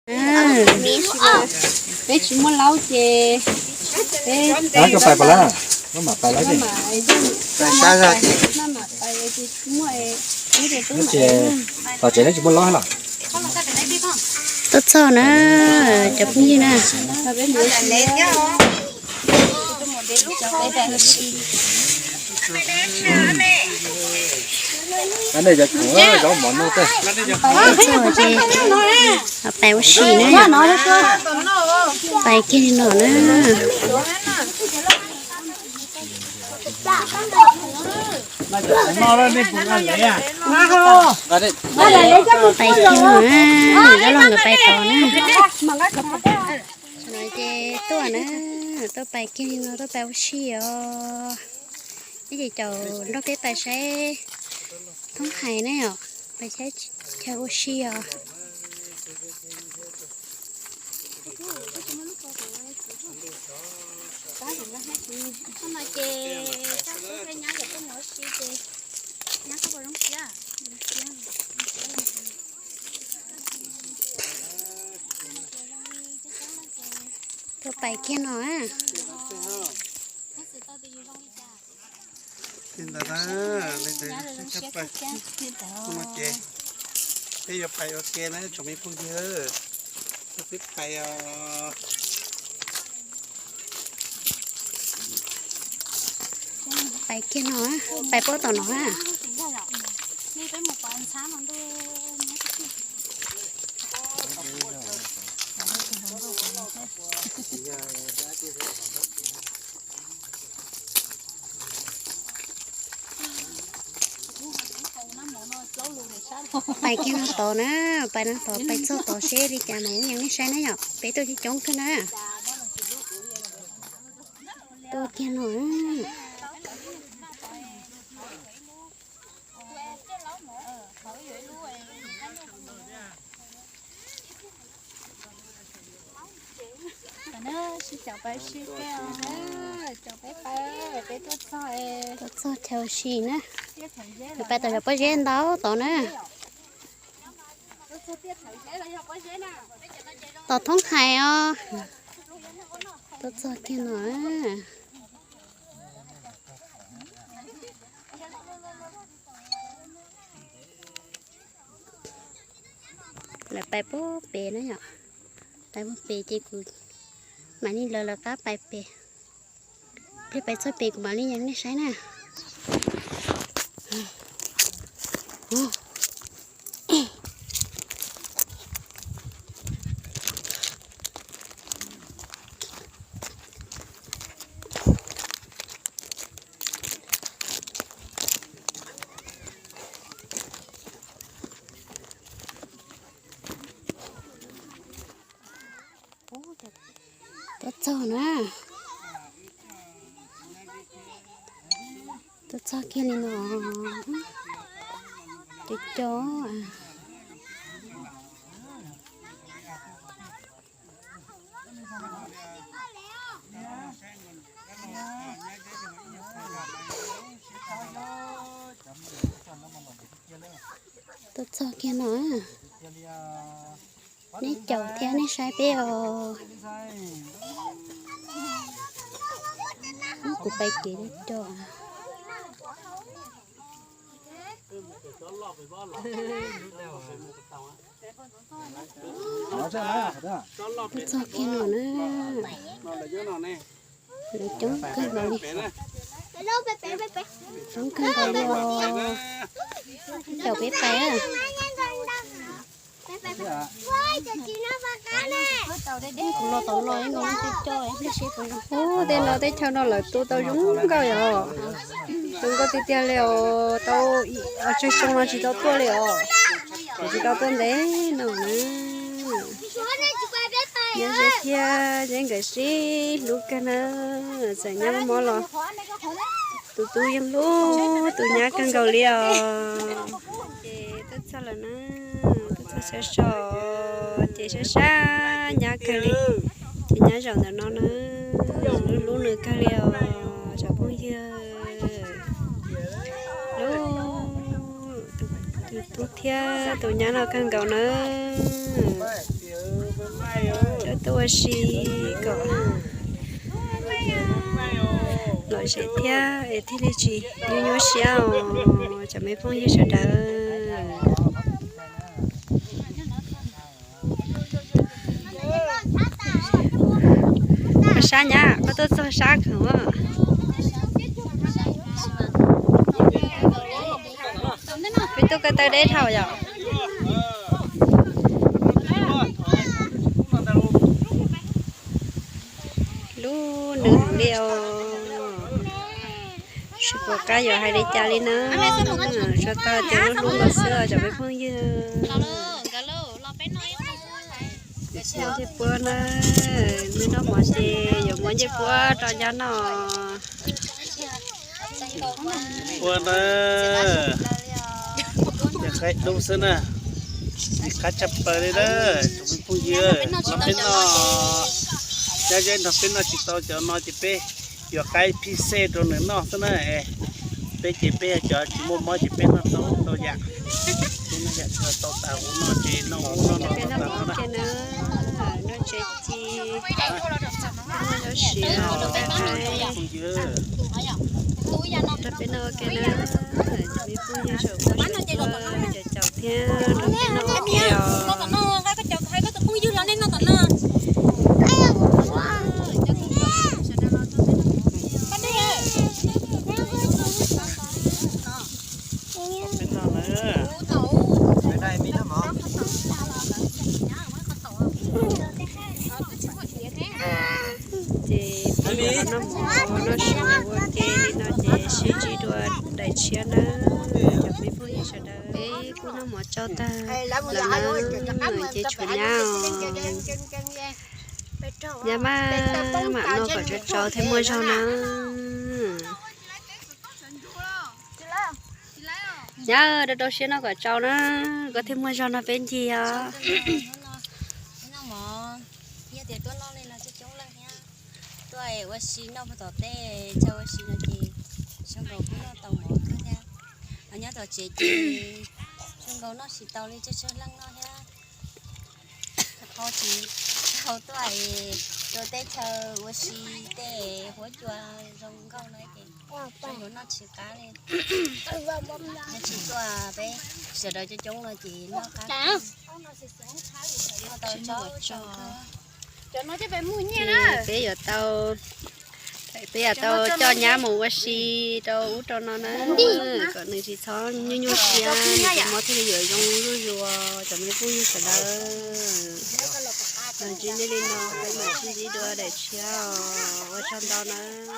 Peb tsis muaj laub ces peb pais pab lab, maj mam pais lab, maj mam pais ces muaj, ces tom tsev neb tsis muaj laub los. Tuaj txog na, cov phooj ywg na. Tuaj txog ces pais ua si na, pais kiag li no na. Pais kiag no na, dab laug nkawd pais tod na. Tam no ces tuaj na, tuaj pais kiag li no, tuaj pais ua si os. Ib ces caum nrog peb pais saib thoob hais ne os, pais saib chaw ua si os. Tuaj pais kiag no. Ces peb yuav pais ua ke na tsoom me phooj ywg, peb pais os. Pais kiag no, pais puag tom no. Pais kiag no tod na, pais no tod, pais txog tod seb li cas mas yeej nej saib na yom, peb tuaj coob coob kawg na. Tuaj kiag no. Tuaj txog chaw ua si na, pais tom zos pob zeb ntau tod na. Tom thoob hais os. Tuaj txog kiag no. Lawv pais puag pem na yom, pais puag pem ces kuv mam li lawv lawv qab pais pem. Pliag pais txog pem kuv mam li yees nej saib na. Tuaj txog na. Tuaj txog kiag li no. Cov cov. Tuaj txog kiag no. Nej caum thiab nej saib peb os. Kuv pais kev cov. Tuaj txog kiag no na. Lawv coob kawg nkaus li. Coob kawg nkaus li os. Caum peb pais. Kuv los tau los ib nkaus lub teb coj, ub, tej no tej chaw no lawv tu tau zoo nkauj yom. Zoo nkauj tiag tiag li os, tau tsawg xyoo no tsis tau tuaj li os. Kuv tsis tau tuaj ntev no na. Nyob ze thiab, ze nkawd sib hlub kawg na. Txawm nyab mob los tus tub yeej hlub tus nyab kawg nkaus li os. Ces tuaj txog lawm na, tuaj txog sab so, ces sab sab nyab kawg li. Ces nyab zaum ntawm no na, hlub hlub nws kawg li os tsoom phooj ywg. Hlub tus tub thiab tus nyab no kawg nkaus na. Ua si kom lom zem thiab es thiaj li tsis nyuaj nyuaj siab os cov me phooj ywg sawv daws. Koj sab nyab, koj tuaj txog sab kawg. Peb tuaj ko taw deb dhau yom. Lub nws heev li os. Tsis pom qab yuav hais li cas li na. Tsuas tau tias lub hlub nkaus xwb os cov me phooj ywg. Muab ncej puab na, nws noj mov ces yuav muab ncej puab rau nyab noj. Ua na, yog qaib dub xwb na, qab tshaj plaws li na, tus me phooj ywg, los peb noj, nyab zeb nrog peb noj tsis tau cov no ces peb yuav qaib phij xej rau nws noj xwb na. Peb ces peb yog cov tsis muaj mob ces peb noj tau ntau yam, peb noj yam tsis tau tas ub no ces noj ub no no tau tas no na. Noj tsev ci, noj zaub siav, phooj ywg. Rau peb noj ua ke na, cov me phooj ywg saum huab saum cua, cov caum thiab rau peb noj ua ke os. Ces peb yuav los noj mov noj su ua ke li no ces sib ntsib dua daim tshiab nawb cov me phooj ywg sawv daws. Peb kuj noj mov tsau tag lawm na, ces tshuav nyab os. Nyab maj mam noj kom tsau tsau thiaj muaj zog na. Nyab, rau rau siab noj kom tsau na, koj thiaj muaj zog nrog peb ncig os. Tuaj ua si noj puag tom tej chaw ua si no ces zoo nkaus kuj noj tau mov kawg thiab. Ho nyob tom tsev ces zoo nkaus noj tsis tau li, tsawg tsawg leej noj thiab. Ho tsis tau tuaj rau teb chaws ua si tej huab cua zoo nkauj no ces zoo nkaus noj tsis qab li. Nyob tsis tuaj peb sawv daws coob coob no ces noj qab. Noj tau tso. Ces peb yuav tau, peb yuav tau coj nyab mus ua si rau ub rau no na, kom nws tsis txhob nyuaj nyuaj siab, nws tus mob thiaj li yuav zoo zuj zus cov me phooj ywg sawv daws. Los ntsib nej li no, peb mam sib ntsib dua daim tshiab os, ua tsaug ntau nawb.